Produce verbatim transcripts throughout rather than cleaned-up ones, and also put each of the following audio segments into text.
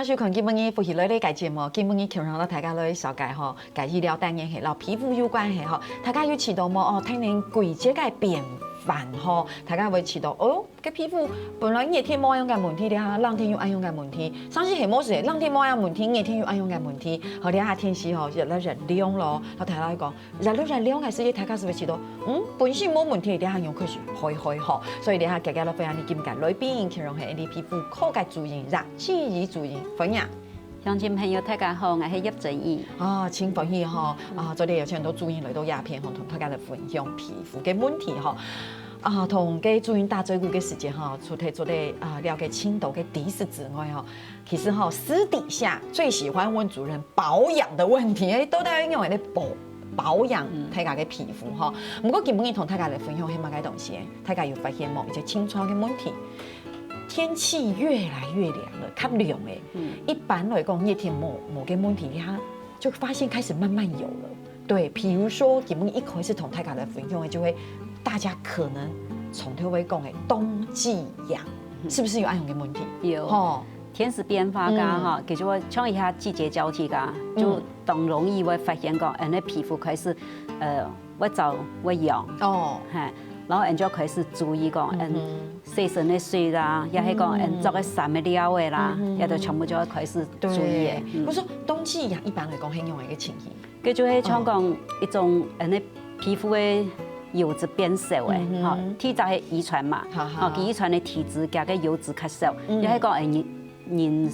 收看今晡日福氣來了个節目，今晡日共同摎大家來紹介吼，个醫療單元係摎皮膚有關係吼。大家有試著無？哦，天然季節个變換吼，大家會試著，哦，个皮膚本來熱天無恁樣个問題，這下冷天又恁樣个問題。上次係無事，冷天無恁樣問題，熱天又恁樣个問題。好，這下天氣吼，越來越涼咯。好，大家來講， 越來越涼个時節，大家係毋係試著，嗯，本身無問題，這下又開始開開吼。所以這下遽遽來歡迎你今日个來賓，佢就係𫣆俚皮膚科个主任，葉志怡主任，歡迎。鄉親朋友，大家好，𠊎係葉志怡。啊，真歡喜吼，啊，昨日有請到主任來到這片吼，同大家來分享皮膚个問題吼。啊，同个主任打嘴鼓个時節吼，除忒昨日啊了解深度个知識之外吼， 其實吼，私底下最喜歡問主任保養的問題，欸，到底愛仰般來保，保養大家个皮膚吼？毋過今晡日同大家來分享係麼个東西？大家有發現無？一個青春个問題，天氣越來越涼了，較涼欸。一般來講，熱天無，無个問題，你看就發現開始慢慢有了。對，比如說，今晡日一開始同大家來分享的，就會大家可能從頭會講的冬季癢，是不是有恁樣个問題？有。吼， 天時變化个吼，其實會像一下季節交替个，就當容易會發現講，嗯，你皮膚開始，呃，會燥會癢，哦，嘿，然後你就開始注意講，嗯，洗身个水啦，也係講，嗯，著个衫个料仔啦，也都全部就會開始注意个。對，嗯，我說冬季癢一般來講係仰般个情形？ 該就係像講一種，呃，你皮膚个油脂變少欸，吼，第一隻係遺傳嘛，吼，佢遺傳个體質，佢个油脂較少，也係講，呃，人，人，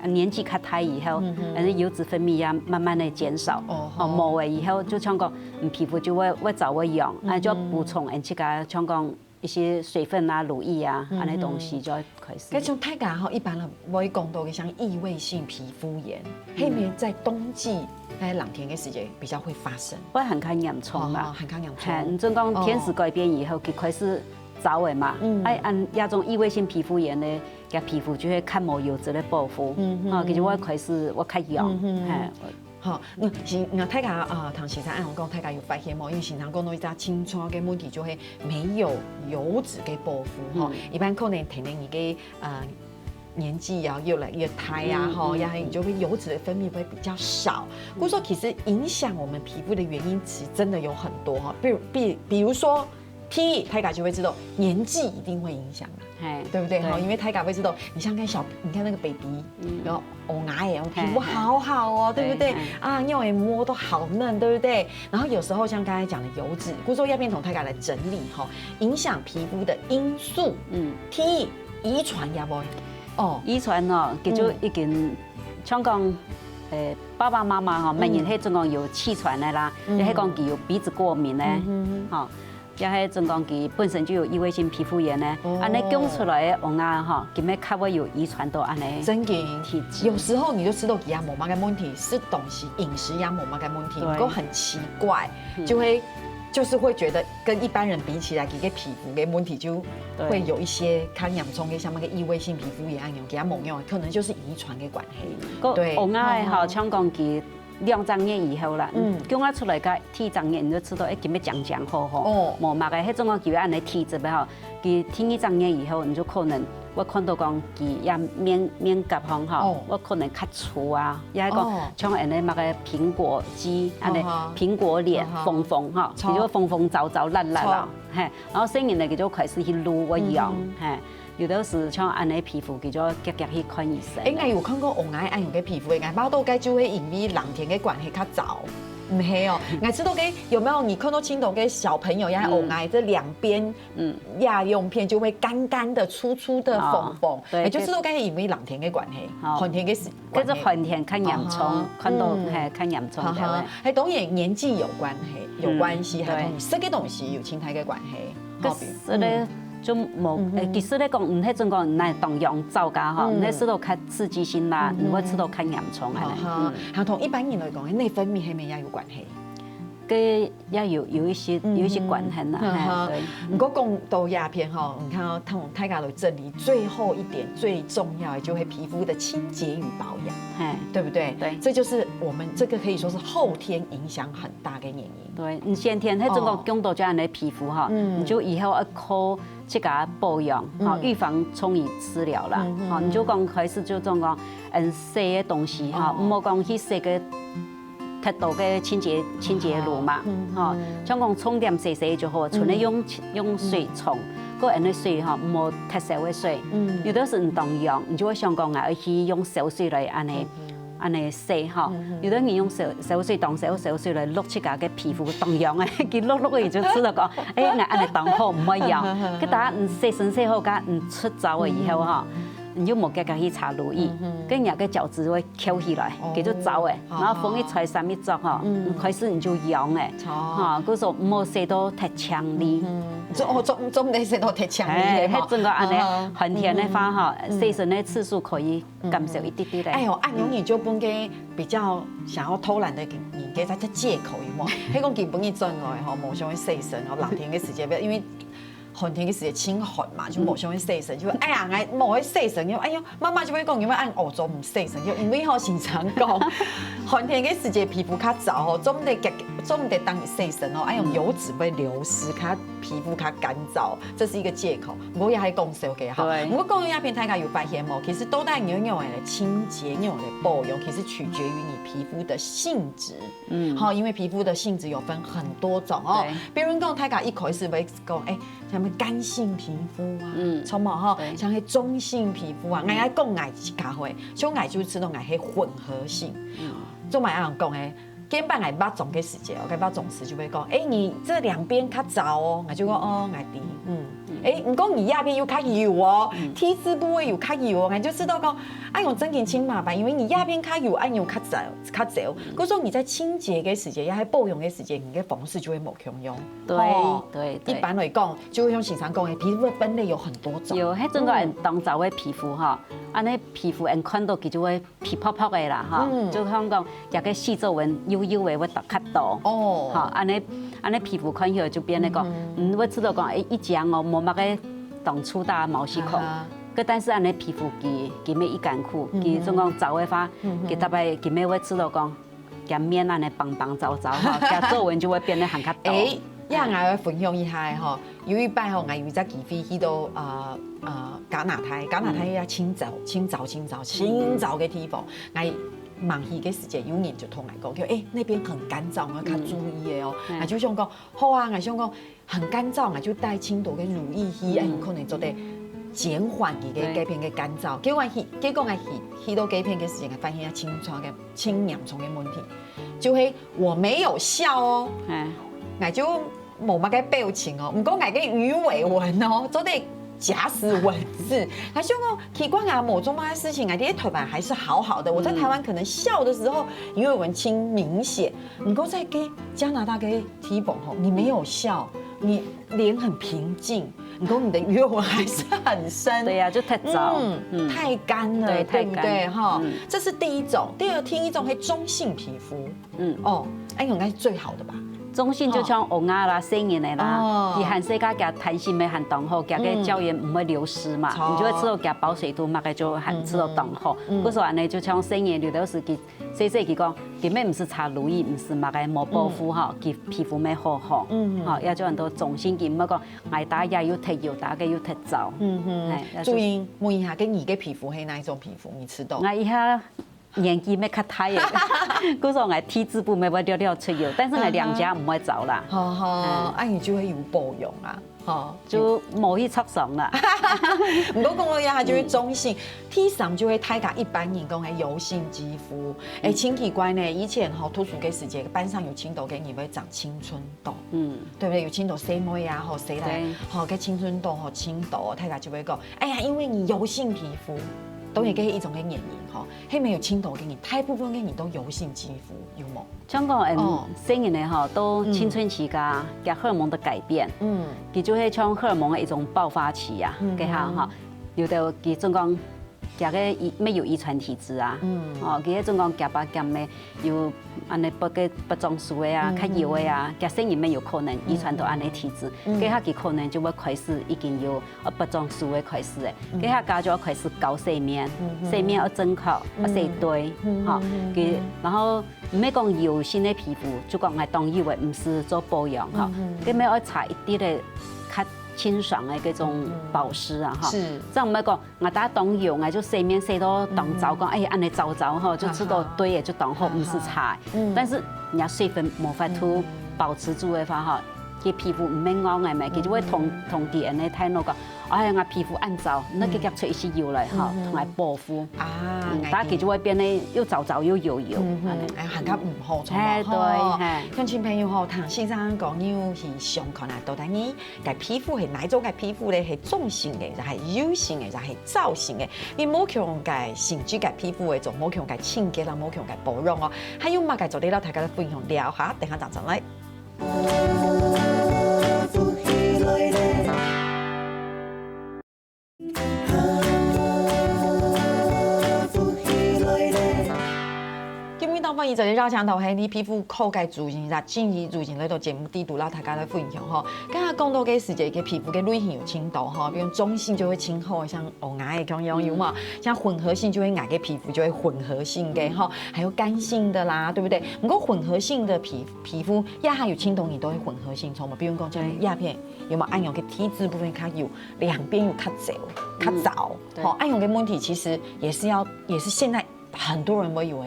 呃，年紀較大以後，呃，油脂分泌也慢慢个減少，吼，無欸以後，就像講，嗯，皮膚就會，會燥會癢，啊，就補充，呃，自家像講 一些水分啊、乳液啊，恁呢東西就會開始。該像大家吼，一般人會講到个像異位性皮膚炎，係毋係在冬季，在冷天个時節比較會發生？會還較嚴重啦。哦，還較嚴重。嘿，你準講天時改變以後，佢開始燥了嘛，嗯，哎，恁這種異位性皮膚炎呢，佢皮膚就會較無油脂个保護，嗯，哦，佢就會開始會較癢，嗯，嘿。 吼，該是，該大家，呃，聽先生恁樣講，大家有發現無？因為先生講到一隻青春个問題，就係沒有油脂个保護，吼。一般可能天然你个，呃，年紀也越來越大呀，吼，然後你就會油脂的分泌會比較少。故所其實影響我們皮膚的原因其實真的有很多哈，比如，比，比如說，第一，大家就會知道年紀一定會影響嘛。 嘿，對不對？哈，對。因為大家會知道，你像看小，你看那個baby，然後嬰兒欸，皮膚好好哦，對不對？啊，尿也摸都好嫩，對不對？然後有時候像剛才講的油脂，故所這片同大家來整理哈，影響皮膚的因素，嗯，第一，遺傳也無，哦，遺傳哦，其實已經，像講，呃，爸爸媽媽吼，每人係準講有氣喘个啦，也係講佢有鼻子過敏个，吼， 也係準講佢本身就有異位性皮膚炎呢，哦，恁呢降出來个嬰兒吼，佢乜較會有遺傳到恁呢。真个，體質。有時候你就知道佢也無麼个問題，食東西、飲食也無麼个問題，對。不過很奇怪，嗯，就會，就是會覺得跟一般人比起來，佢个皮膚个問題就會有一些較嚴重个，像那個異位性皮膚炎恁樣，佢也無用，可能就是遺傳个關係。个，對，嬰兒个吼，哦，像講佢 兩隻月以後啦，嗯，降啊出來个第一隻月，你就知道，欸，佢乜靚靚好好，哦，無麼个，該種个佢恁呢體質个吼，佢第二隻月以後，你就可能會看到講佢也面，面頰項吼，哦，會可能較粗啊，也係講，哦，像恁呢麼个蘋果肌，恁呢，哦，蘋果臉，哦，紅紅吼，粗，佢就紅紅燥燥爛爛啦，粗，嘿，然後細人呢，佢就開始去擼會癢，嗯，嘿。 有的時像恁呢皮膚，佢就遽遽去看醫生。欸，𠊎有看過嬰兒恁樣个皮膚，𠊎毋知該就係因為冷天个關係較燥，毋係哦。𠊎知道个，有沒有你看到盡多个小朋友呀，嬰兒這兩邊，嗯，呀，兩片就會乾乾的、粗粗的、紅紅，對，欸，就知道該係因為冷天个關係，寒天个時，該係寒天較嚴重，看到，嘿，較嚴重个。哈哈，還當然年紀有關係，有關係，還同食个東西有盡大个關係。 好比，其實呢，嗯，就無，嗯，欸，其實來講，毋係準講拿當陽燥个吼，嗯，毋係食到較刺激性啦，嗯，毋會食到較嚴重个。哈哈，嗯，還同一般人來講，內分泌係毋係也有關係？該也有，有一些，有一些關係啦，嗯，嘿，哈哈，對。不過講到這片吼，你看哦，同大家都整理最後一點，最重要的就係皮膚的清潔與保養，嘿，對不對？對。這就是我們這個可以說是後天影響很大的原因。 對，你先天該種个，哦，強度這樣个皮膚哈，嗯，你就以後要靠自家保養，吼，預防重於治療啦。吼，你就講開始就總講，嗯，洗个東西，吼，毋好講去洗个忒多个清潔清潔乳嘛，吼，像講沖點洗洗就好，純个用用水沖，个恁个水吼，毋好忒燒个水。有的時你當用，你就會想講啊，去用燒水來恁呢。 恁呢洗吼，有的人用燒燒水當燒燒水來摝自家个皮膚當癢个，佢摝摝佢就知道講，哎，𠊎恁呢當好，毋會癢。佢等下你洗身洗好，佢等下你出走了以後吼，你就無遽遽去擦乳液，跟人家个角質會翹起來，佢就走了。然後風一吹，衫一著吼，開始你就癢了。吼，故所毋好洗到忒強烈。做做做毋得洗到忒強烈，哎，還真个恁呢，寒天个話吼，洗身个次數可以 減少一滴滴咧。哎喲，恁樣你就分該比較想要偷懶的人，該才叫藉口，有無？該講佢本來轉來吼，無想要洗身吼，冷天个時節，因為寒天个時節清寒嘛，就無想要洗身，就哎呀，𠊎無愛洗身，因為哎喲，媽媽就會講，因為恁歐洲毋洗身，就因為吼，先生講，寒天个時節皮膚較燥吼，做毋得遽，做毋得當日洗身吼，哎喲，油脂會流失，較皮膚較乾燥，這是一個藉口。毋過也係講笑个哈。對。毋過講到這片，大家有發現無？其實到底仰般來清潔、仰般來保養，其實取決於你皮膚的性質。嗯。好，因為皮膚的性質有分很多種哦。對。比如講，大家一開始會講，哎，像乾性皮膚啊，嗯。著無吼？對。像係中性皮膚啊，嗯。𠊎愛講𠊎自家會，像𠊎就知道𠊎係混合性。嗯。做麼个恁樣講呢？ 見擺𠊎化妝个時節哦，該化妝師就會講，哎，你這兩邊較燥哦，𠊎就講，哦，𠊎知，嗯。哎，毋過你這片又較油哦，T字部位又較油哦，𠊎就知道講，哎喲，真經真麻煩，因為你這片較油，恁樣較燥，較燥。故所你在清潔个時節，也係保養个時節，你个方式就會無共樣。對，哦，對，對。一般來講，就會像先生講个，皮膚的分類有很多種。有，該種个嗯當燥个皮膚哈，恁呢皮膚𠊎看到佢就會 皮泡泡个啦，吼，嗯。就像講，這个細皺紋幼幼个會較多。哦。吼，恁呢，恁呢皮膚看起來就變得講，嗯，會知道講，哎，一張哦，無麼个當粗大个毛細孔。啊哈。个但是恁呢皮膚佢，佢乜一艱苦，嗯。佢總講燥个話，嗯。佢大概佢乜會知道講，佢面恁呢挷挷皺皺，吼，佢皺紋就會變得還較多。哎，這𠊎愛分享一下吼，有一擺吼，𠊎有一隻機會去到，呃，呃，加拿大，加拿大也清燥，清燥，清燥，清燥个地方。 𠊎吂去个時節，有人就同𠊎講，叫，哎，那邊很乾燥，愛較注意个哦。嗯。𠊎就想講，好啊，𠊎想講很乾燥，𠊎就帶清多个乳液去，嗯。哎，可能做得減緩佢个該片个乾燥。對。結果去，結果𠊎去，去到該片个時節，𠊎發現一個清楚个、清嚴重个問題，就係我沒有笑哦。哎。𠊎就 無麼个表情哦，毋過𠊎个魚尾紋哦，做得假死文字。𠊎想講，奇怪啊，無做麼个事情，𠊎在台灣還是好好的，我在台灣可能笑的時候，魚尾紋盡明顯，毋過在該加拿大个地方吼，你沒有笑，你臉很平靜，毋過你的魚尾紋還是很深。對呀，就忒燥，嗯，嗯。太乾了，對，對不對？太乾，哈，嗯。這是第一種。第二，第一種係中性皮膚。 嗯。哦，恁樣應該是最好的吧？中性就像嬰兒啦、細人仔啦，哦。佢還細个，佢彈性乜還當好，佢个膠原毋會流失嘛，嗯。你就會知道佢保水度麼个就還知道當好。嗯哼。嗯。故所恁呢，就像細人有的時佢細細佢講，佢乜毋使擦乳液，毋使麼个，無保護吼，嗯。佢皮膚乜好好。嗯哼。吼，也就很多中性，佢毋會講，哎，大家又忒油，大家又忒燥。嗯哼。哎，也就注意問一下，該你个皮膚係哪一種皮膚？你知道？𠊎一下 年紀乜較大个，故所𠊎T字部乜會略略出油，但是𠊎兩家毋會燥啦。嗯哼。好好，嗯。啊，你就會有保養啊，吼。就無去著傷啦。毋過講到這，佢就會中性。嗯。第三就係大家一般人講个油性肌膚，哎，嗯。真奇怪呢。以前吼，讀書个時節，班上有盡多个人會長青春痘。 嗯。對不對？有盡多細妹啊，吼，細人，對。吼，該青春痘吼，盡多，大家就會講，哎呀，因為你油性皮膚，當然這係一種个原因吼，該乜有盡多个人，大部分个人都油性肌膚，有無？像講，嗯，哦。細人仔吼，到青春期个，嗯。佢荷爾蒙个改變，嗯。佢就會像荷爾蒙个一種爆發期啊，嗯。該下吼，有的佢總講 佢个遺，乜有遺傳體質啊。嗯。哦，佢該種講佢爸佢姆有恁呢發个發腫素个啊，嗯。較油个啊，佢細人乜有可能遺傳到恁呢體質。嗯。該下佢可能就會開始已經有，呃，發腫素个開始了。嗯。該下家就要開始搞洗面，嗯哼。洗面要正確，嗯。要洗對，嗯哼。吼，嗯哼。佢，然後毋係講油性个皮膚，就講愛當油个，毋使做保養，吼。嗯哼。該乜愛擦一滴个較清爽个該種保濕啊，哈。是。這樣毋係講，𠊎打當油，𠊎就洗面洗到當糟糕，嗯。哎，恁樣糟糟吼，就食到對个就當好，啊哈。毋係差个。嗯。但是你若水分無法度保持住个話，哈，佢皮膚毋係硬个咩，佢就會通，嗯。通知恁樣大腦講，哎呀，𠊎皮膚恁糟，該佢就出一息油來，哈，嗯。通來保護。啊，嗯，該佢就會變得又糟糟又油油，嗯哼，恁樣。哎，還較毋好，著無？嘿，對，吼。嘿。鄉親朋友吼，聽先生講，你有去想看啊，到底你 个皮膚係哪一種个皮膚咧？係中性个，也係油性个，也係燥性个？你無共个性質个皮膚个，就無共个清潔啦，無共个保養哦。還有麼个做得摎大家分享了哈？等下正轉來。 今晡日當歡迎做得邀請到係皮膚科个主任，也專業主任來到節目裡肚，摎大家來分享吼。剛剛講到个時節，个皮膚个類型有盡多吼，比如中性就會盡好，像𠊎个共樣有無？像混合性就會𠊎个皮膚就會混合性个吼，還有乾性的啦，對不對？不過混合性的皮，皮膚，也還有盡多人都會混合性，著無？比如講像對。這片，有無？恁樣个T字部分較油，兩邊又較皺，較燥，嗯，對。吼，恁樣个問題其實也是要，也是現在 很多人會有个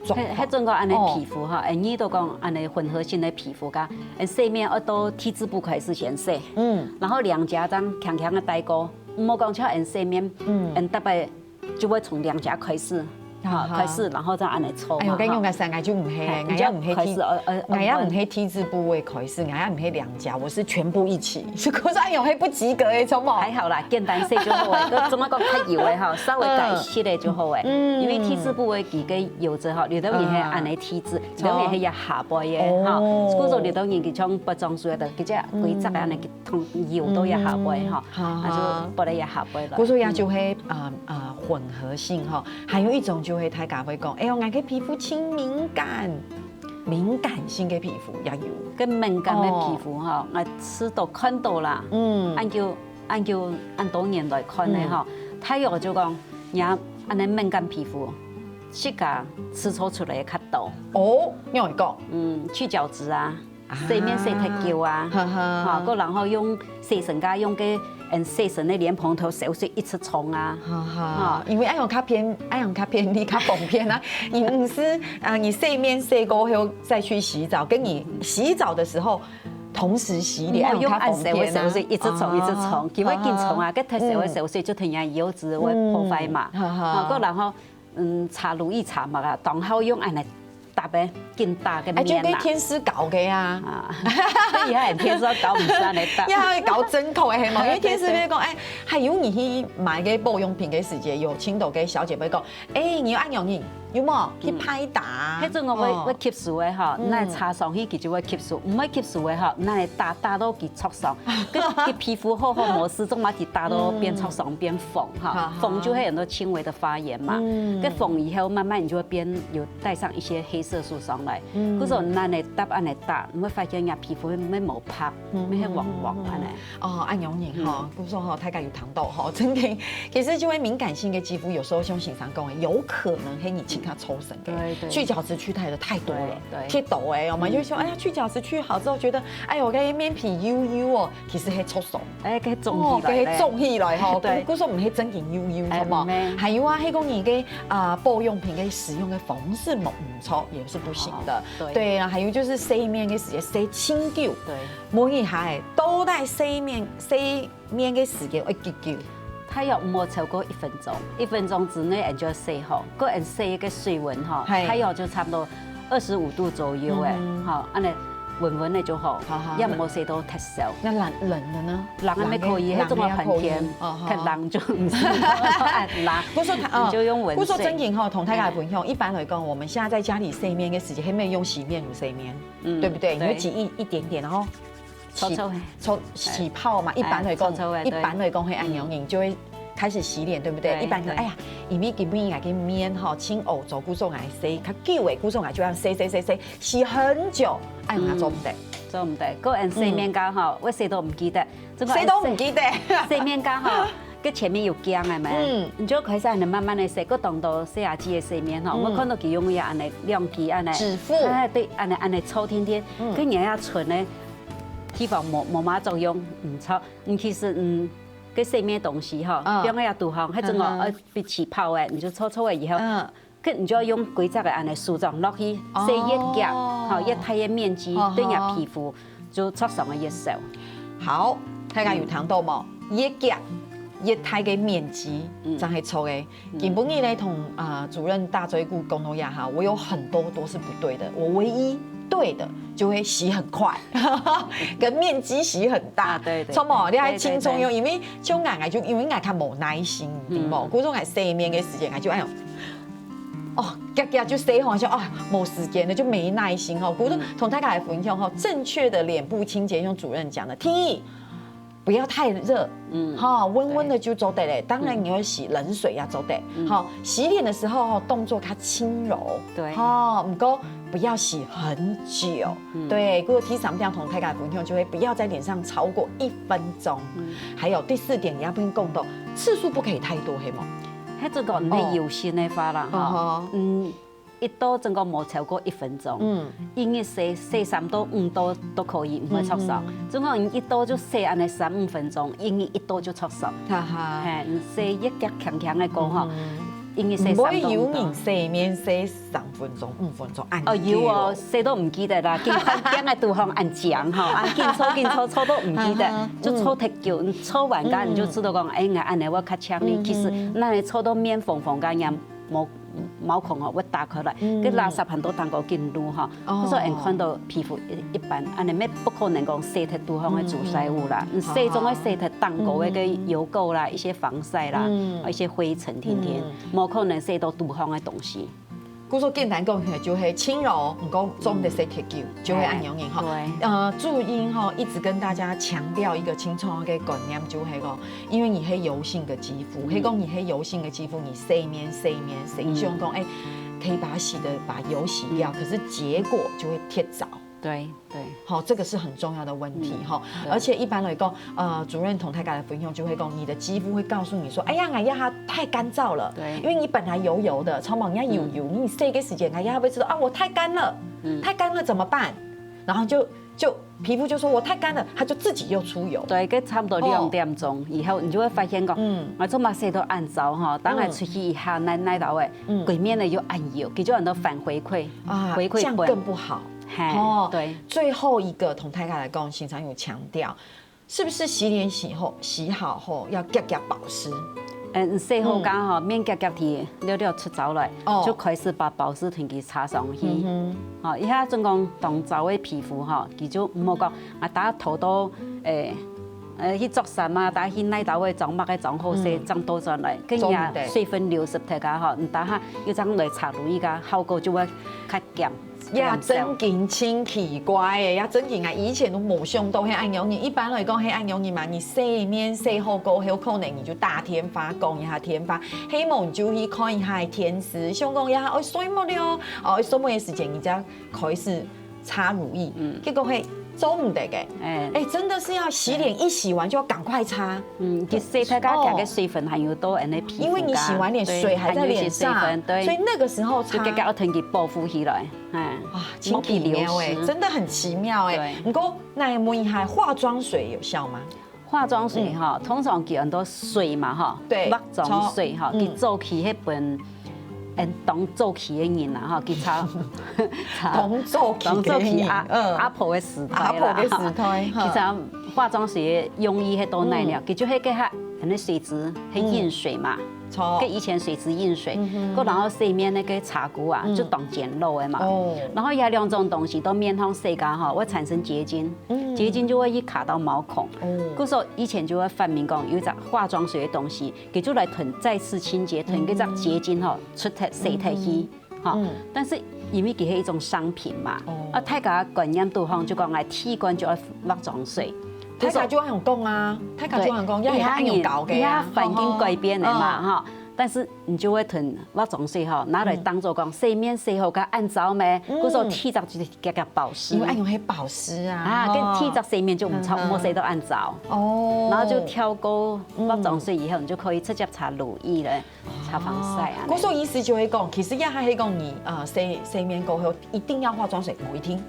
狀況。該，該種个恁樣哦。皮膚哈，𠊎都講恁樣混合性个皮膚个，嗯，洗面愛到T字部開始先洗，嗯。然後兩頰正輕輕个帶過，毋好講像𠊎洗面，嗯。𠊎大概就會從兩頰開始，哈，啊哈。開始，然後再恁樣搓嘛，哎喲，該用个時候，哈。𠊎就毋係，哎，𠊎也毋係T，你就開始，呃，呃，𠊎也毋係T字部个開始，𠊎也毋係兩頰，我是全部一起。 是可是恁樣係不及格个，著無？還好啦，簡單些就好个，該做麼个較油个哈，稍微改一息个就好个。嗯。因為T字部个佢个油脂哈，有兜人係恁樣T字，啊。有兜人係也下背个哈。哦。所以說有兜人佢像不裝水个，佢這規隻恁樣佢通油到也下背哈，嗯。啊，就不得也下背了。故所也就係，啊，啊，混合性哈，還有一種就係大家會講，哎喲，𠊎个皮膚真敏感。 敏感性个皮膚也有。該敏感个皮膚吼，哦。𠊎試著看著啦，嗯。恁久，恁久，恁多年來看个吼，嗯。大約就講，若恁樣敏感皮膚，自家試著出來較多。哦，仰會講？嗯，去角質啊，啊。洗面洗忒久啊，哈哈。吼，過然後用洗身个，用个，嗯，洗身个蓮蓬頭燒水一直沖啊。哈哈，吼。因為恁樣較便，恁樣較便利，較方便啊。你毋係，啊，你洗面洗過後再去洗澡，跟你洗澡的時候同時洗臉，嗯，恁樣較方便啊。用恁燒个燒水一直沖，一直沖，哦。佢會緊沖啊，哈哈。該忒燒个燒水就忒樣油脂會破壞嘛。嗯，哈哈。吼，過然後，嗯，擦乳液擦嘛，當好用恁樣 搭个，緊搭个面啊。哎，就跟天師搞个啊。啊，這也很天師搞毋係恁樣搭。也搞針頭个係無？因為天師會講，對，對，對。哎，還有你去買个保養品个時節，有盡多个小姐會講，哎，你有恁樣用，有無？去拍打。嗯。該種个會，哦。會吸收个吼，嗯。該擦上去佢就會吸收，毋會吸收个吼，該打，打到佢 著傷，該，該皮膚好好無事，做麼个打到變著傷、變紅哈？嗯。哈哈。紅就會有很多輕微的發炎嘛。嗯。該紅以後慢慢你就會變有帶上一些黑色素上來。嗯。故所恁樣搭恁樣打，你會發現人家皮膚會，會無白，嗯，會黃黃恁樣。嗯，嗯，嗯。哦，恁樣型吼，嗯。故所吼，大家有聽著吼，真个，其實就會敏感性的肌膚，有時候像先生講的，有可能係你其他抽 對，對。去角質去太多了，對，對。忒多个，我們就說，嗯。哎呀，去角質去好之後，覺得，哎喲，該面皮油油哦，其實係著傷。哎，該腫起來咧。哦，該腫起來吼，對。故，故所毋係真正油油，哎，著無？毋係。還有啊，該講你个，啊，保養品个使用个方式無，毋著，也是不行的。哦，對。對啊，還有就是洗面个時間洗盡久。對。問一下，到底洗面，洗 面个時間愛幾久？大約毋好超過一分鐘，一分鐘之內，𠊎就要洗好。過𠊎洗个水溫吼，嘿。大約就差不多二十五度左右个，嗯哼。吼，恁樣溫溫个就好，好，好。也毋好洗到忒燒。那冷，冷的呢？冷个乜可以，冷个，該種个寒天，冷个也可以。哦，好。忒冷就毋適合，恁冷。不是說它，哦，你就用溫水。不是說真正吼，同大家分享，嗯。一般來講，我們現在在家裡洗面个時間，還沒有用洗面乳洗面，嗯，對不對？對。你會擠一，一點點，然後 起，搓搓嘿。搓，起泡嘛，哎，一般來講，搓搓嘿，對。一般來講，係恁樣，嗯。你就會開始洗臉，對不對？對，一般說，對。哎呀，因為今晡日个面吼，盡烏糟，故所𠊎洗，較久个，故所𠊎就愛洗，洗，洗，洗，洗很久，哎，𠊎做毋得。嗯，做毋得。個人洗面膏吼，嗯。𠊎洗到毋記得，真个洗到毋記得。洗面膏吼， 該前面有漿个嘛，嗯。你就開始恁樣慢慢个洗，過當多細阿姊个洗面吼，嗯。𠊎看著佢用个恁樣兩支恁樣，指腹。哎，對，恁樣，恁樣搓定定，嗯。該你愛伸个，地方無無麼作用，毋著。你其實嗯，該洗面東西吼，嗯。放在肚項，該陣哦，嗯哼。愛被起泡个，你就搓搓了以後，嗯。該你就要用規隻个恁呢手掌落去，洗越遽，哦。吼，越大个面積，哦。對你个皮膚就著傷个越少。好，大家有聽到無？越遽，越大个面積，嗯。正係著个。 今晡日呢，同啊主任大嘴牯講到這下，我有很多都是不對的。我唯一對的就會洗很快，跟面積洗很大。啊，對，對，著無？對，你還輕鬆用，對，對，對。因為像𠊎，𠊎就因為𠊎較無耐心，嗯。對無？故所𠊎洗面个時間，𠊎就哎喲，哦，遽遽就洗好，想啊無時間了，就沒耐心吼。故所同大家來分享吼，正確的臉部清潔，用主任講的，第一， 不要太熱，嗯，哈，溫溫的就做得了。對。當然你會洗冷水也做得，嗯。哈，洗臉的時候哈，動作較輕柔，對。哈，毋過不要洗很久，嗯。對。故所第三點同大家分享，就係不要在臉上超過一分鐘。嗯。還有第四點，你要不要講到次數不可以太多，係無？該這個你油性个話啦，哦。哈，哦吼。嗯， 一到正講無超過一分鐘，嗯。一日洗，洗三到五到都可以，毋會著傷。嗯哼。正講一到就洗恁呢三五分鐘，一日一到就著傷。哈哈。嘿，你洗一腳輕輕个過吼，嗯哼。一日洗三到五到。毋會有人洗面洗三分鐘、五分鐘，恁久哦。哦，有哦，洗到毋記得啦，緊看鏡个肚項恁靚吼，啊，緊搓緊搓，搓到毋記得，啊哈，就搓忒久，你搓完个你就知道講，嗯。哎，𠊎恁呢會較靚哩。嗯哼。其實，該你搓到面紅紅个樣， 毛毛孔吼會打開來，嗯。該垃圾很多當高緊擼吼，哦。所以𠊎看到皮膚一一般，恁呢乜不可能講洗忒肚項个致癌物啦，嗯，嗯。嗯，洗總愛洗忒當高个个油垢啦，嗯。一些防曬啦，嗯。一些灰塵，天天，嗯。無可能洗到肚項个東西。故所簡單講起來，就係輕柔，毋過總得洗忒久，嗯。就會恁樣吼。對。呃，注音吼，一直跟大家強調一個清楚个觀念，就係講， 因為你係油性个肌膚，嗯。係講你係油性个肌膚，你洗面洗面洗，嗯。你想講，哎，可以把它洗的把油洗掉，嗯。可是結果就會忒燥。對，對。好，這個是很重要的問題，嗯，吼。對。而且一般來講，呃，主任同大家來分享，就會講，你的肌膚會告訴你說，哎呀，哎呀，它太乾燥了。對。因為你本來油油的，超毛人家油油，嗯。你洗个時間，哎呀，會知道啊，我太乾了，嗯。太乾了怎麼辦？然後就就皮膚就說我太乾了，它就自己又出油。對，該差不多兩點鐘以後，你就會發現講，嗯。𠊎做麼洗到恁燥吼，當然出去一下，哪哪到位，嗯。歸面个又恁油，佢就很多反回饋，啊，回饋本。這樣更不好。嘿，哦，對。最後一個同大家來講，先生有強調，是不是洗臉洗後，洗好後要遽遽保濕？嗯，洗好个吼，嗯。面遽遽地，了了出燥來，哦。就開始把保濕品佢擦上去。嗯哼。 吼，這下準講當燥个皮膚吼，佢就毋好講，啊，打頭到，誒，呃，去著衫啊，打去哪到位，裝麼个裝好勢，嗯。正倒轉來，跟人家水分流失忒啊吼，你打下又正來擦乳液啊，效果就會較減，也真經真奇怪誒，也真經啊！以前都無想到係恁樣，你一般來講係恁樣，你嘛，你洗面洗好過後，可能你就打電話，講一下電話，係無你就去看一下電視，想講一下，哦，睡目了，哦，睡目个時間，你正 開始擦乳液，嗯。結果係做毋得个。哎。哎，真的是要洗臉，一洗完就要趕快擦。嗯，佢洗忒个，哦。佢个水分還有到恁呢皮膚㗎，因為你洗完臉，對，水還在臉上，還有一些水分，對。所以那個時候擦，就該個要同佢保護起來，哎，啊，真奇妙哎，莫去流失。真的很奇妙哎。對。毋過，那問一下，化妝水有效嗎？ 化妝水吼，嗯。通常佢很多水嘛吼，對，化妝水吼，著。佢早期該本，嗯，當早期个人啦吼，佢差，差，當早期个人，當早期阿，嗯。阿婆个時代啦，阿婆个時代，吼。佢差化妝水个用意係到哪了？嗯。佢就係該下，可能水質很硬水嘛。嗯。 著。跟以前水質硬水，嗯哼。過然後洗面那個茶壺啊，嗯。就當堅牢个嘛。哦。然後有兩種東西到面上洗个吼，會產生結晶，嗯。結晶就會去卡到毛孔。哦。故所以前就會發明講，有一隻化妝水个東西，佢就來同再次清潔，同該隻結晶吼，出忒、洗忒去。嗯。 吼，嗯。但是因為佢係一種商品嘛，哦。啊，大家觀念都好像就講，哎，剃光就愛化妝水。大家就恁樣講啊，大家就恁樣講，對，也係恁樣搞个啊，以後人，以後環境改變了嘛，吼，吼。但是你就會同化妝水吼，拿來當作講，嗯。洗面洗好个恁燥咩，嗯。故所剃隻就係遽遽保濕。因為恁樣係保濕啊，啊，吼。跟剃隻洗面就毋著，嗯，嗯。莫洗到恁燥。哦。然後就跳過化妝水以後，嗯。你就可以直接擦乳液了。 擦防曬啊。哦，故所意思就係講，其實也還係講你，呃，洗，洗面過後一定要化妝水，無一定。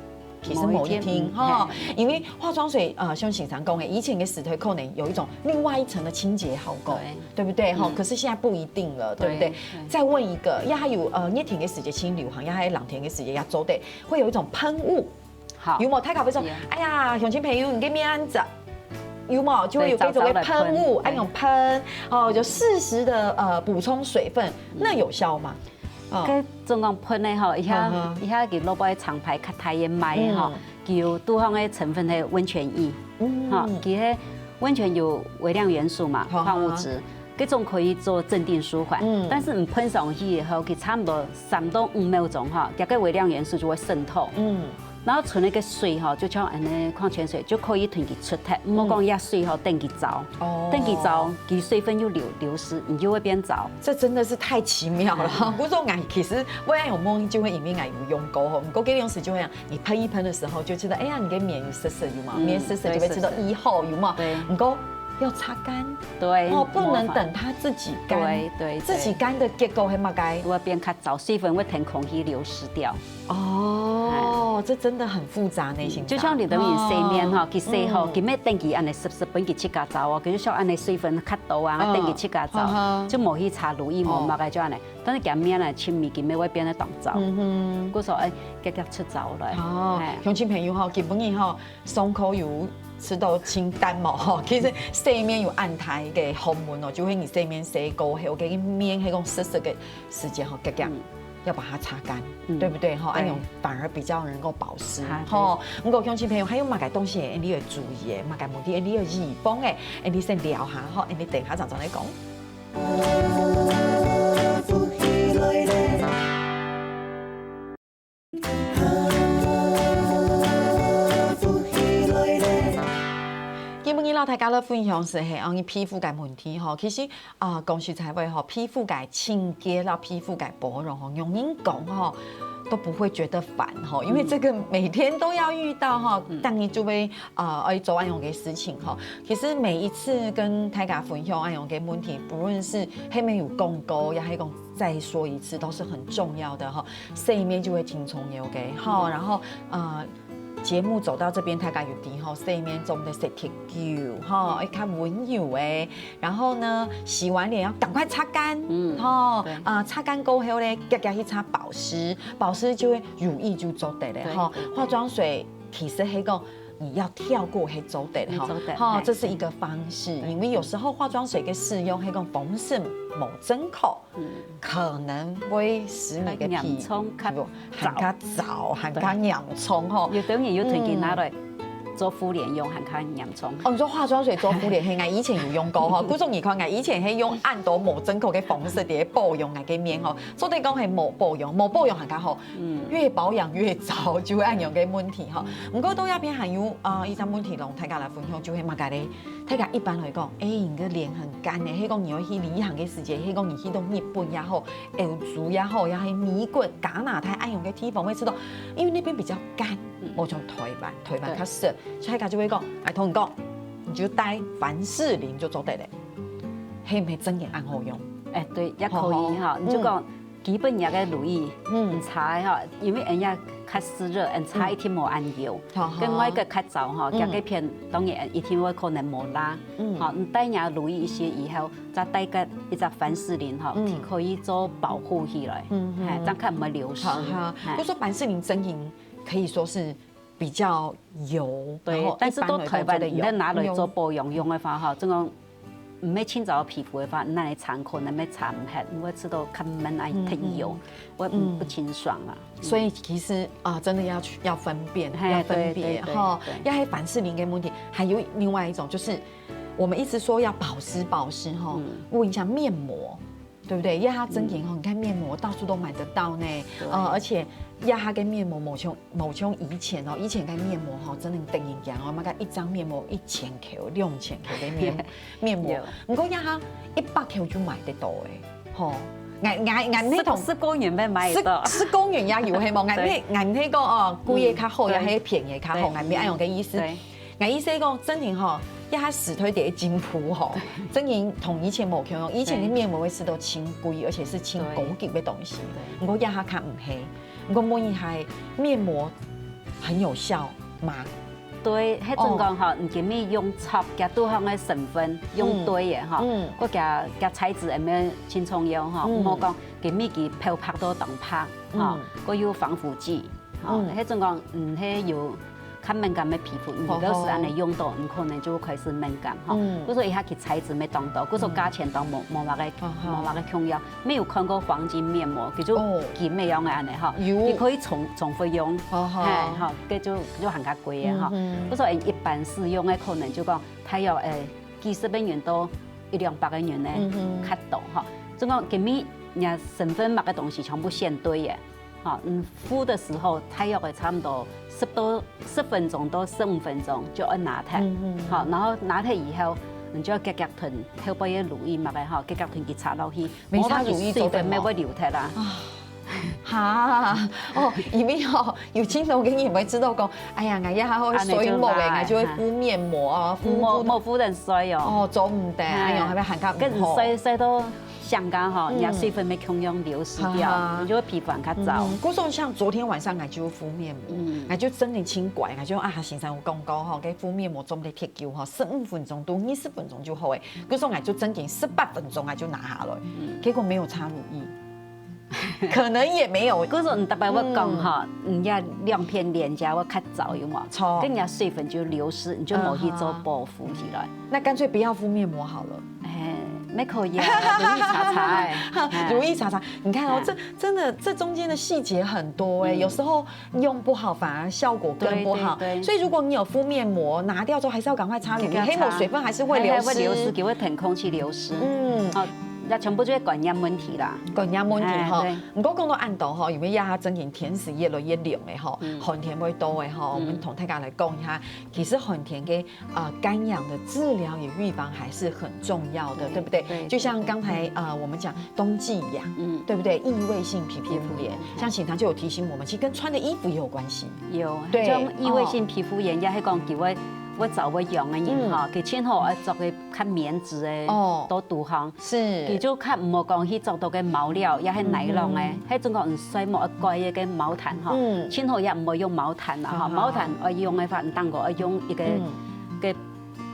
其實無一定，無一定，吼，嗯，嘿。因為化妝水，呃，像先生講的，以前的時代可能有一種另外一層的清潔效果，對。對不對？吼，嗯。可是現在不一定了，對不對？對，對。再問一個，也還有，呃，熱天的時節盡流行，也還有冷天的時節也做得，會有一種噴霧。好。有無？大家會說，有。哎呀，鄉親朋友，你个面恁燥，有無？就會有這種的噴霧，對，燥燥來噴。哎，用噴，哦，就適時的，呃，補充水分，嗯。那有效嗎？ 哦。該種講噴个吼，一下，嗯哼。一下佢落尾廠牌較大个賣吼，嗯。佢有堵好个成分係溫泉液，嗯。吼，佢个溫泉有微量元素嘛，好，好。礦物質，這種可以做鎮定舒緩。嗯。但是你噴上去以後，佢差不多三到五秒鐘吼，佢个微量元素就會滲透。嗯。然後存那個水吼，就像恁呢礦泉水就可以同佢出忒，毋好講，嗯。這水吼等佢燥，哦。等佢燥，佢水分又流，流失，你就會變燥。 這真的是太奇妙了。嗯。故所𠊎其實𠊎有摸就會因為𠊎有用過吼，毋過這種時就會講，你噴一噴的時候就知道，哎呀，你个面有濕濕有無？嗯，面濕濕就會知道，對，濕濕。一號有無？對。毋過要擦乾。對，哦，不能等它自己乾。對，對，對。自己乾的結果係麼个？會變較燥，水分會同空氣流失掉。 哦，哎。這真的很複雜呢，嗯，先生。就像你等於洗面吼，哦。佢洗好，嗯。佢毋係等佢恁呢濕濕，分佢自家燥哦，佢就像恁呢水分較多啊，嗯。等佢自家燥，嗯哼。就無去擦乳液，無麼个，哦。就恁呢。但是佢面啊，親密佢毋會變得當燥。嗯哼。故所，哎，遽遽出燥來。哦，哎。鄉親朋友吼，今晡日吼，上課有知道清淡無吼？其實洗面有恁大个學問哦，就係你洗面洗過後，該个面係講濕濕个時節吼，遽遽。嗯。 要把它擦乾，嗯，對不對？吼，對。恁樣反而比較能夠保濕，啊，對。吼。毋過鄉親朋友，還有麼个東西，你要注意个，麼个問題，你要預防个，你先聊下，吼，你等下正再來講。今晡日摎大家來分享个係，哦，你皮膚个問題，吼，其實 啊，講實在話吼，皮膚个清潔摎皮膚个保養吼，用人講吼，都不會覺得煩吼，因為這個每天都要遇到吼，嗯。當然就會，呃，愛做恁樣个事情吼。其實每一次跟大家分享恁樣个問題，不論是係無有講過，也係講再說一次，都是很重要的吼。洗面就會盡重要个吼，嗯。然後，呃， 節目走到這邊，大家有知吼，洗面總得洗忒久吼，愛較溫柔个。然後呢，洗完臉要趕快擦乾，嗯，吼，對。啊，擦乾過後呢，遽遽去擦保濕，保濕就會乳液就做得了吼。對，對，對。化妝水其實係講你要跳過係做得吼，係做得，吼，嘿，這是一個方式，對。因為有時候化妝水个使用係講防水無準確， 嗯。可能會使你个皮膚還較燥，還較嚴重吼。對。有的人又推薦拿來做敷臉用，還較嚴重。哦，你說化妝水做敷臉，嘿，𠊎以前有用過吼。故所你看，𠊎以前係用恁多無準確个方式在保養𠊎个面吼，做得講係無保養，無保養還較好。嗯。越保養越糟，就會恁樣个問題吼。毋過到這片還有，啊，一隻問題摎大家來分享，就係麼个咧？ 大家一般來講，欸，你个臉很乾欸，係講你愛去旅行个時節，係講你去到日本也好，歐洲也好，也係美國、加拿大恁樣个地方，會知道，因為那邊比較乾，嗯。無像台灣，台灣較濕，對。所以大家就會講，欸，同你講，你就帶凡士林就做得了，係毋係真个恁好用？欸，對，也可以吼，吼，吼。你就講，嗯。 基本這个乳液，嗯。你擦个吼，因為人家較濕熱，人擦一定無恁油。嗯。好，好。跟外國較燥吼，嗯。佢个片當然一定會可能無罅。嗯。吼，你帶若乳液一些以後，再帶个一隻凡士林吼，嗯。可以做保護起來，嗯，嘿，嗯。這樣較毋會流失。好，好。嘿。不過說凡士林真的可以說是 比較油，對，然後一般來講做得用。但是到台灣，你拿來做保養用个話，吼，這種毋係清燥皮膚个話，你拿來擦可能會擦毋忒，你會知道較悶啊，嗯，忒油，嗯。會不，嗯。不清爽啊。所以其實，啊，真的要去，要分辨，嘿，要分別，對，對，對，吼，對。也係凡士林个問題。還有另外一種，就是我們一直說要保濕，保濕，吼，嗯。問一下面膜。 對不對？這下真的吼，嗯。你看面膜到處都買得到呢，對。呃，而且這下个面膜無像，無像以前哦，以前个面膜吼，真的等於講哦，那個一張面膜一千塊、兩千塊个面，面膜。有。不過這下一百塊就買得到欸，吼。𠊎，𠊎，𠊎那種十，十公元也買得到。十，十公元也有，係無？𠊎那，對。𠊎那個哦，貴个較好，嗯。也係便宜較好，對。𠊎那恁樣个意思。對。 𠊎意思講，真的吼，這下時代在進步吼，對。真的同以前無共樣，以前个面膜會使到盡貴，而且是盡高級个東西。對。不過這下較毋係，不過問題係面膜很有效嗎？對，該種講吼，你今日用著佢肚項个成分，用對个吼，嗯，嗯，該佢佢材質有無盡重要吼？嗯，毋好講今日佢漂白到當白吼，嗯，該有防腐劑吼，嗯，該種講，嗯，該有較敏感个皮膚，你有時恁樣用到，你可能就開始敏感吼。嗯，故所以佢材質無當多，故所價錢都無無麼个無麼个共樣。 沒有看過黃金面膜，佢就哦，金个樣个恁樣吼，有，佢可以重重複用，哦吼，嘿吼，佢就就還較貴个吼。嗯哼，故所一般使用个可能就講，大約誒幾十个銀到一兩百个銀呢，嗯哼，較多吼。就講今日人家成分麼个東西全部選對个，吼，嗯，敷的時候大約會差不多十多十分鐘到十五分鐘就愛拿忒，嗯哼，好，然後拿忒以後，你就要遽遽吞，後背个乳液麼个吼，遽遽吞去擦落去。 沒擦乳液做得無？無，佢水分乜會流忒啦。啊，哈，哦，因為吼，有盡多个人會知道講，哎呀，𠊎這下會衰目誒，恁樣就會，𠊎就會敷面膜啊，敷，敷，敷，無敷等衰哦。哦，做毋得，哎喲，還會還較毋好。跟住衰衰到相干吼，嗯，人家水分乜共樣流失掉，哈哈，你就會皮膚還較糟。嗯，故所像昨天晚上，𠊎就敷面膜，嗯，𠊎就真的盡乖，𠊎就啊，先生有講過吼，該敷面膜做毋得忒久吼，十五分鐘到二十分鐘就好誒。 故所𠊎就正經十八分鐘啊就拿下來，嗯，結果沒有擦乳液，可能也沒有。故所你大概會講吼，嗯，你這兩片臉頰會較燥有無？著。跟人家水分就流失，你就無去做保護起來。那乾脆不要敷面膜好了。哎，也可以啊，乳液擦擦哎，哎，乳液擦擦。你看哦，哎，這真的這中間的細節很多哎，嗯，有時候 用不好反而效果更不好。對，對，對。所以如果你有敷面膜，拿掉之後還是要趕快擦乳液，該個要擦。黑抹水分還是會流失。還，還會流失，佢會跈空氣流失。嗯。哦，該全部就係觀念問題啦。觀念問題吼。哎，對。毋過講到恁多吼，因為這下正經天時越來越冷了吼，嗯。寒天會到了吼，嗯。我們同大家來講一下，其實寒天个，呃，乾癢的治療與預防還是很重要的，對，對不對？對，就像剛才，對，對。呃，我們講 冬季癢，嗯。對不對？異位性皮膚炎，皮膚炎。像先生就有提醒我們，其實跟穿的衣服也有關係。有，對，像異位性皮膚炎，哦。也係講佢會，會燥會癢个人吼，嗯。佢盡好愛著个較棉質个，哦。到肚項。是。佢就較毋好講去著到个毛料，也係nylon个，嗯哼。該種講睡目愛蓋个毛毯吼，嗯。盡好也毋好用毛毯啦吼，是。毛毯愛用个話，你當然愛用一個，嗯。个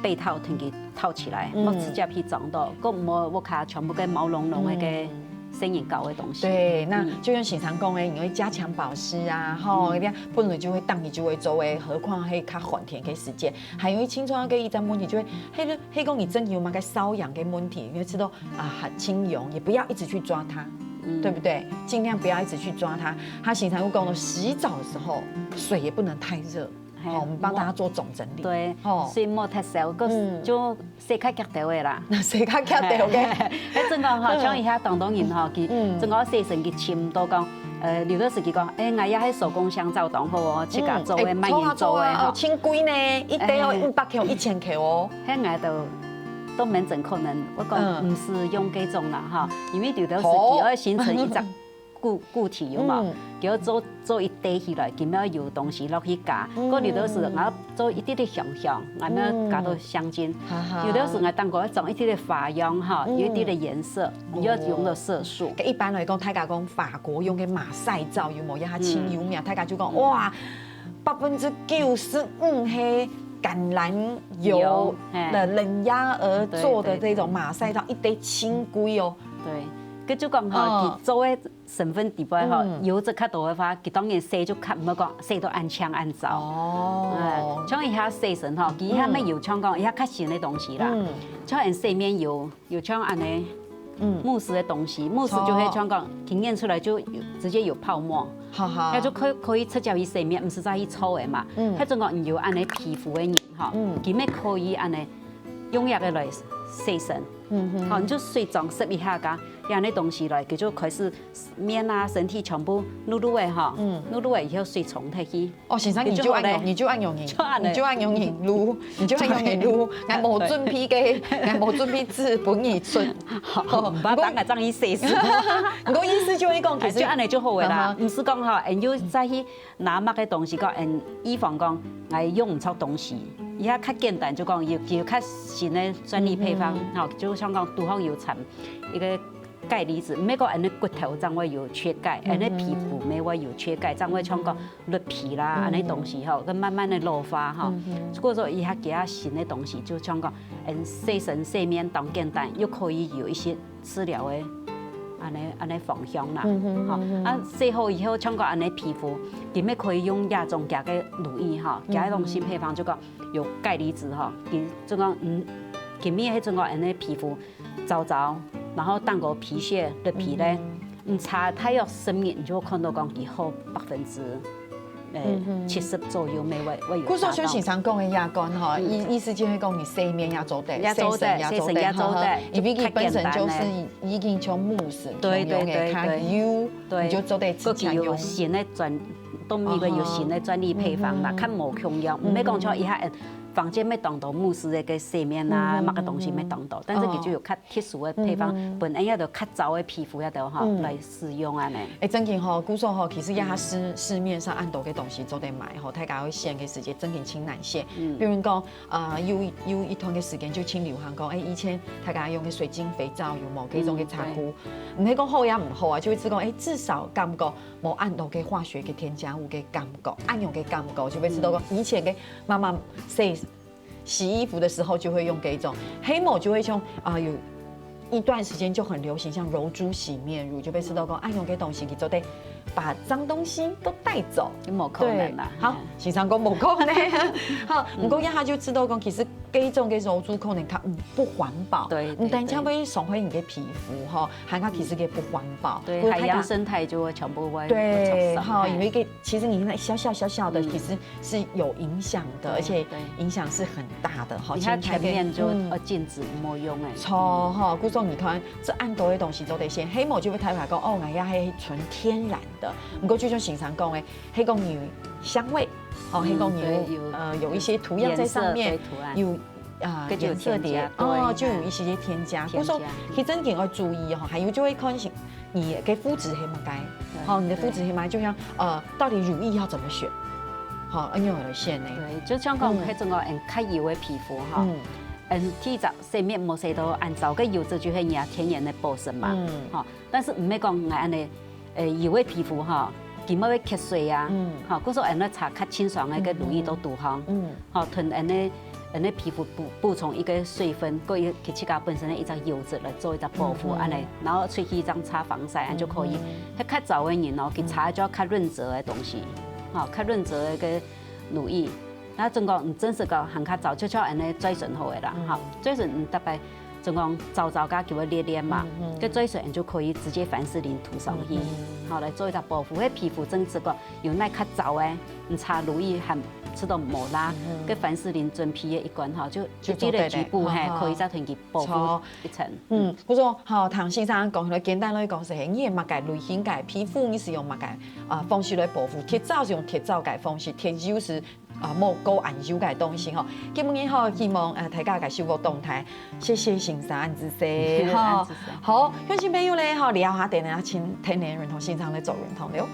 被套同佢套起來，嗯。莫直接去撞到，閣莫屋下全部个毛茸茸个个嗯。細人狗个東西。對，那嗯。就像先生講个，你會加強保濕啊，吼，嗯。你看本來就會當你就會做个，何況係較寒天个時節，還有一清楚个一張問題就會，迄个，迄个你真有麼个瘙癢个問題，你會知道啊，很輕癢，也不要一直去抓它，嗯。對不對？盡量不要一直去抓它。他先生又講了，洗澡的時候水也不能太熱。 嘿，哦，我們幫大家做總整理。對，哦。水莫忒燒，嗯。就洗較遽兜个啦。洗較遽兜个。該陣講吼，像一下當多人吼，佢，嗯。陣講洗身佢尋到講，呃，有个時佢講，欸，𠊎也係手工香皂當好哦，自家做个，嗯，買人做个吼。欸，著啊，著啊，哦，真貴呢，一袋哦，欸。五百塊、一千塊哦。該𠊎都，到門診可能，我講，嗯。毋使用該種啦，吼，因為有个時佢愛形成一隻 固，固體有無？嗯。佢愛做，做一垤起來，佢愛有東西落去加。嗯。過有个時𠊎愛做一滴滴香香，𠊎愛加到香精。嗯。哈哈。有个時𠊎當過愛裝一滴滴花樣哈，嗯。有一滴滴顏色，你愛用到色素。哦。一般來講，大家講法國用个馬賽皂有無？也較清油面，嗯。大家就講，嗯。哇，百分之九十五係橄欖油，油，嘿。的冷壓而做的這種馬賽皂，對，對，對。一垤真貴哦。對，佢就講哈，嗯。佢做个 成分底背吼，嗯。油脂較多个話，佢當然洗就較，毋好講洗到恁淨恁燥。哦。欸，像一下洗身吼，佢一下乜有像講一下較新个東西啦。嗯。像𠊎洗面油，有像恁呢，嗯。慕斯个東西，慕斯就係像講，佢研出來就有，直接有泡沫。哈哈。該就可以，可以直接去洗面，毋使再去搓个嘛。嗯。該種講有恁呢皮膚个人吼，嗯。佢乜可以恁呢用這个來洗身。嗯哼。吼，你就水裝濕一下，該恁呢東西來，佢就開始 面啊，身體全部擼擼个吼，嗯。擼擼个以後水沖忒去。哦，先生，你就恁樣，就好咧。你就恁樣，就恁樣。你就恁樣擼，你就恁樣擼，對。𠊎無準備个，𠊎無準備紙分你捽。好，毋怕，等下正去洗手。毋過意思就係講，其實，欸，就恁呢就好个啦。嗯哼。毋使講吼，𠊎又再去拿麼个東西，講，嗯，預防講，𠊎用毋著東西。這下較簡單，就講有，有較新个專利配方，嗯哼。吼，就像講肚項有產一個鈣離子，毋係講恁呢骨頭正會有缺鈣，恁呢皮膚乜會有缺鈣，正會像講甩皮啦，恁呢東西吼，佢慢慢个老化吼。所以說，佢還加新个東西，就像講，嗯，洗身洗面當簡單，又可以有一些治療个恁呢恁呢方向啦。吼，啊，洗好以後，像講恁呢皮膚，佢乜可以用這種加个乳液吼，加一種新配方，就講有鈣離子吼，佢就講，嗯，佢乜係就講恁呢皮膚 燥燥，然後當个皮屑个皮咧，你搽大約十日，你就會看到講佢好百分之，呃，七十左右，乜會會有差到。故所像先生講个這款吼，意意思就係講你洗面也做得，也做得，洗身也做得，洗身也做得，因為佢本身就係已經像慕斯，對對對對，較油，對，你就做得直接用。佢有新个專，到美國有新个專利配方啦，較無共樣，毋係講像一下，房間乜當多慕斯个洗面啊，麼个東西乜當多，但是佢就有較 特殊个配方，本來也就較燥个皮膚也都吼來使用恁呢。欸，正經吼，故所吼，其實這下市市面上恁多个東西做得買吼，大家愛選个時節正經盡難選。比如講，呃，有有一段个時間就盡流行講，欸，以前大家用个水晶肥皂有無？該種个茶壺，毋係講好也毋好啊，就係講，欸，至少感覺無恁多个化學个添加物个感覺，恁樣个感覺，就會知道講以前个媽媽洗 洗衣服的時候就會用這一種，黑某就會用啊、有一段時間就很流行，像柔珠洗面乳，就會知道講，啊，用這東西去做得把髒東西都帶走。無可能啦。對，好，先生講無可能。好，毋過這下就知道講，其實這種个柔珠可能較，嗯，不環保，對，對，毋單淨會傷害你个皮膚吼，還較其實也不環保。對，不過大家海洋生態就會全部會，會受傷害。對，哈，因為這 其實你那小小小小的，其實是有影響的，而且影響是很大的哈。你看全面就要禁止，莫用欸。著哈，故所你看，這恁多个東西做得選，黑某就會特別講，哦，𠊎愛係純天然的。毋過就像先生講个，黑公牛香味，哦，黑公牛，呃，有一些圖樣在上面，有 啊，顏色的，哦，就有一些添加。故所，其實正經愛注意吼，還有就會看你个膚質係麼个，吼，你的膚質係麼个，就像，呃，到底乳液要怎麼選，吼，恁樣來選呢？對，就像講，該種哦，嗯，較油个皮膚哈，嗯，嗯，第一隻洗面無洗到恁燥，該油脂就係你个天然个保濕嘛，嗯，吼，但是毋係講𠊎恁呢 呃，油个皮膚吼，佢乜會缺水啊，吼，故所恁呢搽較清爽个該乳液到肚項，吼，同恁呢恁呢皮膚補補充一個水分，過一佢自家本身个一隻油脂來做一隻保護，恁呢，然後出去正搽防曬，恁就可以。該較燥个人哦，佢搽就要較潤澤个東西，吼，較潤澤个該乳液。 該正講，嗯，真實講還較燥，就像恁呢嘴唇好个啦，吼，嘴唇嗯特別正講燥燥个就會裂裂嘛，該嘴唇就可以直接凡士林塗上去，吼，來做一隻保護。該皮膚真實講有哪較燥个，你搽乳液還試著無啦，該凡士林準備个一罐吼，就就這個局部嘿，可以再同佢保護一層。嗯，故所吼，聽先生講來簡單來講係，你个麼个類型个皮膚，你係用麼个啊方式來保護？特燥係用特燥个方式，特油係 啊，莫過恁油个東西吼。今晡日吼，希望呃大家个收穫當大，謝謝先生恁仔細吼。恁仔細。好，鄉親朋友咧吼，聊下等下請天然運動先生來做運動了。